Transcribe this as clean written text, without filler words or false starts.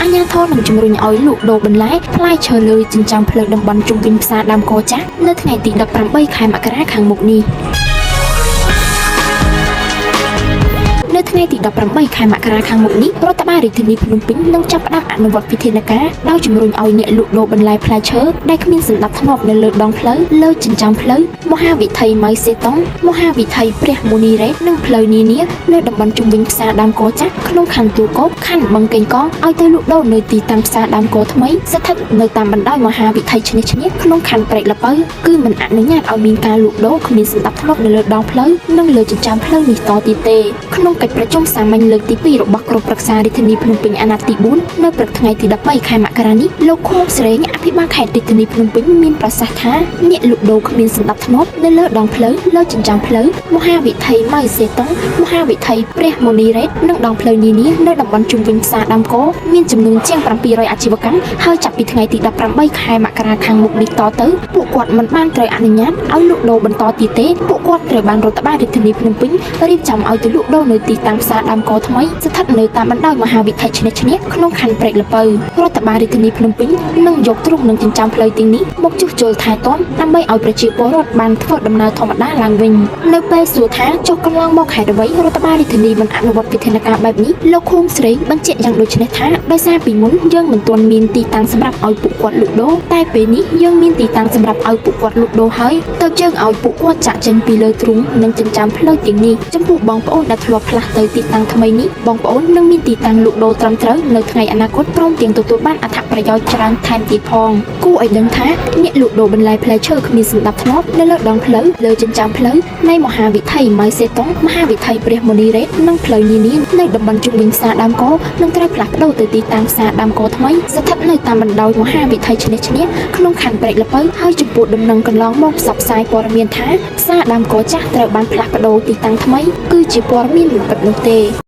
អាជ្ញាធរនឹងជំរុញឲ្យលក់ដូរបន្លែផ្លែឈើលើចិញ្ចើមផ្លូវតំបន់ជុំវិញផ្សារដើមកចាស់នៅថ្ងៃទី18ខែមករាខាងមុខនេះនៅថ្ងៃទី18ខែមករាខាងមុខនេះរដ្ឋបាលរាជធានីភ្នំពេញនឹងចាប់ផ្ដើមអនុវត្តវិធានការដោយជំរុញឲ្យអ្នកលក់ដូរបន្លែផ្លែឈើដែលគ្មានសណ្ដាប់ធ្នាប់នៅលើដងផ្លូវលើចិញ្ចើមផ្លូវមហាវិថីម៉ៅសេតុងមហាវិថីព្រះមុនីរ៉េតនិងផ្លូវនានានៅតំបន់ជុំវិញផ្សារដើមកចាស់ក្នុងខណ្ឌទួលគោកខណ្ឌបឹងកេងកងឲ្យទៅលក់ដូរនៅទីតាំងផ្សារដើមកថ្មីស្ថិតនៅតាមបណ្ដោយមហាវិថីឈ្នះឈ្នះក្នុងខណ្ឌព្រែកល្ពៅគឺមិនអនុញ្ញាតឲ្យមានការលក់ដូរគ្មានសណ្ដាប់ធ្នាប់នៅលើដងផ្លូវនិងលើចិញ្ចើមផ្លូវនេះតទៀតទេក្នុងកិច្ចប្រជុំសាមញ្ញលើកទី2របស់ក្រុមប្រឹក្សារាជធានីភ្នំពេញអាណត្តិទី4នៅព្រឹកថ្ងៃទី13ខែមករានេះលោកខួងស្រេងអភិបាលខេត្តរាជធានីភ្នំពេញមានប្រសាសន៍ថាអ្នកលក់ដូរគ្មានសណ្ដាប់ធ្នាប់នៅលើដងផ្លូវលើចិញ្ចើមផ្លូវមហាវិថីម៉ៅសេតុងមហាវិថីព្រះមុនីរ៉េតនិងដងផ្លូវនានានៅតំបន់ជុំវិញផ្សារដើមកមានចំនួនជាង700អាជីវកម្មហើយចាប់ពីថ្ងៃទី18ខែមករាខាងមុខនេះតទៅពួកគាត់មិនបានត្រូវអនុញ្ញាតឲ្យលក់ដូរបន្តទៀតទេពួកគាត់ត្រូវបានរដ្ឋបាលរាជធានីភ្នំពេញរៀបចំឲ្យទៅលក់ដូរនៅទីតាំងផ្សារដើមកថ្មីស្ថិតនៅតាមបណ្ដោយមហាវិថីឈ្នះឈ្នះក្នុងខណ្ឌព្រែកល្ពៅរដ្ឋបាលរាជធានីភ្នំពេញនឹងយកទ្រុងនិងចិញ្ចើមផ្លូវទាំងនេះមកជួសជុលថែទាំដើម្បីឲ្យប្រជាពលរដ្ឋបានធ្វើដំណើរធម្មតាឡើងវិញនៅពេលសួរថាចុះកន្លងមកហេតុអ្វីរដ្ឋបាលរាជធានីមិនអនុវត្តវិធានការបែបនេះលោកខួងស្រេងបញ្ជាក់យ៉ាងដូចនេះថាដោយសារពីមុនយើងមិនទាន់មានទីតាំងសម្រាប់ឲ្យពួកគាត់លក់ដូរតែពេលនេះយើងមានទីតាំងសម្រាប់ឲ្យពួកគាត់លក់ដូរហើយទើបយើងឲ្យពួកគាត់ចាក់ចេញពីលើទ្រុងនិងចិញ្ចើមផ្លូវទាំងនេះចំពោះបងប្អូនដែលធ្លាប់ផ្លាស់ទៅទីតាំងថ្មីនេះបងប្អូននឹងមានទីតាំងលក់ដូរត្រឹមត្រូវនៅថ្ងៃអនាគតព្រមទាំងទទួលបានអត្ថប្រយោជន៍ច្រើនថែមទៀតផងគួរឲ្យដឹងថាអ្នកលក់ដូរបន្លែផ្លែឈើគ្មានសណ្ដាប់ធ្នាប់នៅលើដងផ្លូវលើចិញ្ចើមផ្លូវនៃមហាវិថីម៉ៅសេតុងមហាវិថីព្រះមុនីរ៉េតនិងផ្លូវនានានៅតំបន់ជុំវិញផ្សារដើមកនឹងត្រូវផ្លាស់ប្ដូរទៅទីតាំងផ្សារដើមកថ្មីស្ថិតនៅតាមបណ្ដោយមហាវិថីឈ្នះឈ្នះក្នុងខណ្ឌព្រែកល្ពៅហើយចំពោះដំណឹងកន្លងមកផ្សព្វផ្សាយព័ត៌មានថាផ្សារដើមកចាស់ត្រូវបានផ្លាស់ប្ដូរទីតាំងថ្មីគឺជាព័ត៌មានមិនពិតនោះទេ។